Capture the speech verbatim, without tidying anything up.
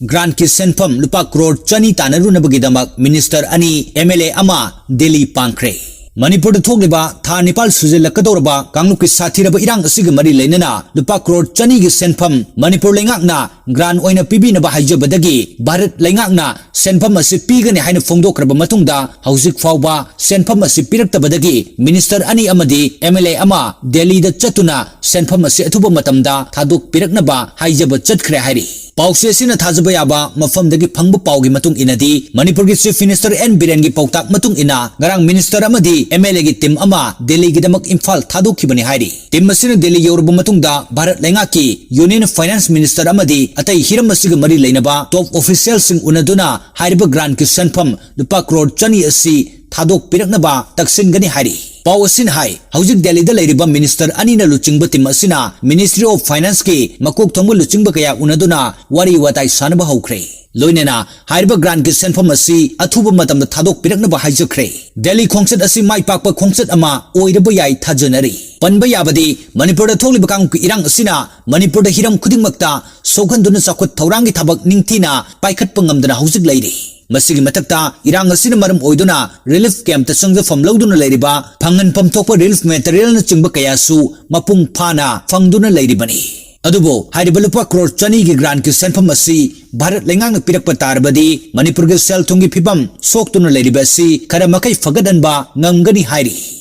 Grantꯀꯤ ꯁꯦꯟꯐꯝ ꯂꯨꯄꯥ ꯀ꯭ꯔꯣꯔ ꯆꯅꯤ ꯇꯥꯟꯅꯔꯨꯅꯕꯒꯤꯗꯃꯛ ꯃꯤꯅꯤꯁꯇꯔ ꯑꯅꯤ, ꯑꯦꯝ ꯑꯦꯜ ꯑꯦ ꯑꯃ ꯗꯦꯜꯂꯤ ꯄꯥꯡꯈ꯭ꯔꯦ꯫ ꯃꯅꯤꯄꯨꯔꯗ ꯊꯣꯛꯂꯤꯕ ꯊꯥ ꯅꯤꯄꯥꯜ ꯁꯨꯖꯤꯜꯂꯛꯀꯗꯧꯔꯕ ꯀꯥꯡꯂꯨꯞꯀꯤ ꯁꯥꯊꯤꯔꯕ ꯏꯔꯥꯡ ꯑꯁꯤꯒ ꯃꯔꯤ ꯂꯩꯅꯅ ꯂꯨꯄꯥ ꯀ꯭ꯔꯣꯔ ꯆꯅꯤꯒꯤ ꯁꯦꯟꯐꯝ ꯃꯅꯤꯄꯨꯔ ꯂꯩꯉꯥꯛꯅ grant ꯑꯣꯏꯅ ꯄꯤꯕꯤꯅꯕ ꯍꯥꯏꯖꯕꯗꯒꯤ ꯚꯥꯔꯠ ꯂꯩꯉꯥꯛꯅ ꯁꯦꯟꯐꯝ ꯑꯁꯤ ꯄꯤꯒꯅꯤ ꯍꯥꯏꯅ ꯐꯣꯡꯗꯣꯛꯈ꯭ꯔꯕ ꯃꯇꯨꯡꯗ ꯍꯧꯖꯤꯛ ꯐꯥꯎꯕ ꯁꯦꯟꯐꯝ ꯑꯁꯤ ꯄꯤꯔꯛꯇꯕꯗꯒꯤ ꯃꯤꯅꯤꯁꯇꯔ ꯑꯅꯤ ꯑꯃꯗꯤ ꯑꯦꯝ ꯑꯦꯜ ꯑꯦ ꯑꯃ ꯗꯦꯜꯂꯤꯗ ꯆꯠꯇꯨꯅ ꯁꯦꯟꯐꯝ ꯑꯁꯤ ꯑꯊꯨꯕ ꯃꯇꯝꯗ ꯊꯥꯗꯣꯛꯄꯤꯔꯛꯅꯕ ꯍꯥꯏꯖꯕ ꯆꯠꯈ꯭ꯔꯦ ꯍꯥꯏꯔꯤ꯫ ꯄꯥꯎꯆꯦ ꯑꯁꯤꯅ ꯊꯥꯖꯕ ꯌꯥꯕ ꯃꯐꯝꯗꯒꯤ ꯐꯪꯕ ꯄꯥꯎꯒꯤ ꯃꯇꯨꯡ ꯏꯟꯅꯗꯤ, ꯃꯅꯤꯄꯨꯔꯒꯤ Chief Minister ꯑꯦꯟ ꯕꯤꯔꯦꯟꯒꯤ ꯄꯥꯎꯇꯥꯛ ꯃꯇꯨꯡ ꯏꯟꯅ ꯉꯔꯥꯡ ꯃꯤꯅꯤꯁꯇꯔ ꯑꯃꯗꯤ ꯑꯦꯝ ꯑꯦꯜ ꯑꯦꯒꯤ ꯇꯤꯝ ꯑꯃ ꯗꯦꯜꯂꯤꯒꯤꯗꯃꯛ ꯏꯝꯐꯥꯜ ꯊꯥꯗꯣꯛꯈꯤꯕꯅꯤ ꯍꯥꯏꯔꯤ꯫ ꯇꯤꯝ ꯑꯁꯤꯅ ꯗꯦꯜꯂꯤ ꯌꯧꯔꯕ ꯃꯇꯨꯡꯗ ꯚꯥꯔꯠ ꯂꯩꯉꯥꯛꯀꯤ ꯌꯨꯅꯤꯌꯟ ꯐꯥꯏꯅꯥꯟꯁ ꯃꯤꯅꯤꯁꯇꯔ ꯑꯃꯗꯤ ꯑꯇꯩ ꯍꯤꯔꯝ ꯑꯁꯤꯒ ꯃꯔꯤ ꯂꯩꯅꯕ ꯇꯣꯞ ꯑꯣꯐꯤꯁꯤꯌꯦꯜꯁꯤꯡ ꯎꯅꯗꯨꯅ ꯍꯥꯏꯔꯤꯕ grantꯀꯤ ꯁꯦꯟꯐꯝ ꯂꯨꯄꯥ ꯀ꯭ꯔꯣꯔ ꯆꯅꯤ ꯑꯁꯤ ꯊꯥꯗꯣꯛꯄꯤꯔꯛꯅꯕ ꯇꯛꯁꯤꯟꯒꯅꯤ ꯍꯥꯏꯔꯤ꯫ ꯄꯥꯎ ꯑꯁꯤꯅ ꯍꯥꯏ, ꯍꯧꯖꯤꯛ ꯗꯦꯜꯂꯤꯗ ꯂꯩꯔꯤꯕ ꯃꯤꯅꯤꯁꯇꯔ ꯑꯅꯤꯅ ꯂꯨꯆꯤꯡꯕ ꯇꯤꯝ ꯑꯁꯤꯅ Ministry of Financeꯀꯤ ꯃꯀꯣꯛ ꯊꯣꯡꯕ ꯂꯨꯆꯤꯡꯕ ꯀꯌꯥ ꯎꯅꯗꯨꯅ ꯋꯥꯔꯤ ꯋꯥꯇꯥꯏ ꯁꯥꯟꯅꯕ ꯍꯧꯈ꯭ꯔꯦ꯫ ꯂꯣꯏꯅꯅ ꯍꯥꯏꯔꯤꯕ grantꯀꯤ ꯁꯦꯟꯐꯝ ꯑꯁꯤ ꯑꯊꯨꯕ ꯃꯇꯝꯗ ꯊꯥꯗꯣꯛꯄꯤꯔꯛꯅꯕ ꯍꯥꯏꯖꯈ꯭ꯔꯦ꯫ ꯗꯦꯜꯂꯤ ꯈꯣꯡꯆꯠ ꯑꯁꯤ ꯃꯥꯏ ꯄꯥꯛꯄ ꯈꯣꯡꯆꯠ ꯑꯃ ꯑꯣꯏꯔꯕ ꯌꯥꯏ ꯊꯥꯖꯅꯔꯤ꯫ ꯄꯟꯕ ꯌꯥꯕꯗꯤ, ꯃꯅꯤꯄꯨꯔꯗ ꯊꯣꯛꯂꯤꯕ ꯀꯥꯡꯂꯨꯞꯀꯤ ꯏꯔꯥꯡ ꯑꯁꯤꯅ ꯃꯅꯤꯄꯨꯔꯗ ꯍꯤꯔꯝ ꯈꯨꯗꯤꯡꯃꯛꯇ ꯁꯣꯛꯍꯟꯗꯨꯅ ꯆꯥꯎꯈꯠ ꯊꯧꯔꯥꯡꯒꯤ ꯊꯕꯛ ꯅꯤꯡꯊꯤꯅ ꯄꯥꯏꯈꯠꯄ ꯉꯝꯗꯅ ꯍꯧꯖꯤꯛ ꯂꯩꯔꯤ꯫ ꯃꯁꯤꯒꯤ ꯃꯊꯛꯇ ꯏꯔꯥꯡ ꯑꯁꯤꯅ ꯃꯔꯝ ꯑꯣꯏꯗꯨꯅ relief campꯇ ꯆꯪꯖꯐꯝ ꯂꯧꯗꯨꯅ ꯂꯩꯔꯤꯕ ꯐꯪꯍꯟꯐꯝ ꯊꯣꯛꯄ relief materialꯅꯆꯤꯡꯕ ꯀꯌꯥꯁꯨ ꯃꯄꯨꯡ ꯐꯥꯅ ꯐꯪꯗꯨꯅ ꯂꯩꯔꯤꯕꯅꯤ꯫ ꯑꯗꯨꯕꯨ ꯍꯥꯏꯔꯤꯕ ꯂꯨꯄꯥ ꯀ꯭ꯔꯣꯔ ꯆꯅꯤꯒꯤ grantꯀꯤ ꯁꯦꯟꯐꯝ ꯑꯁꯤ ꯚꯥꯔꯠ ꯂꯩꯉꯥꯛꯅ ꯄꯤꯔꯛꯄ ꯇꯥꯔꯕꯗꯤ ꯃꯅꯤꯄꯨꯔꯒꯤ ꯁꯦꯜ ꯊꯨꯝꯒꯤ ꯐꯤꯕꯝ ꯁꯣꯛꯇꯨꯅ ꯂꯩꯔꯤꯕ ꯑꯁꯤ ꯈꯔ ꯃꯈꯩ ꯐꯒꯠꯍꯟꯕ ꯉꯝꯒꯅꯤ ꯍꯥꯏꯔꯤ꯫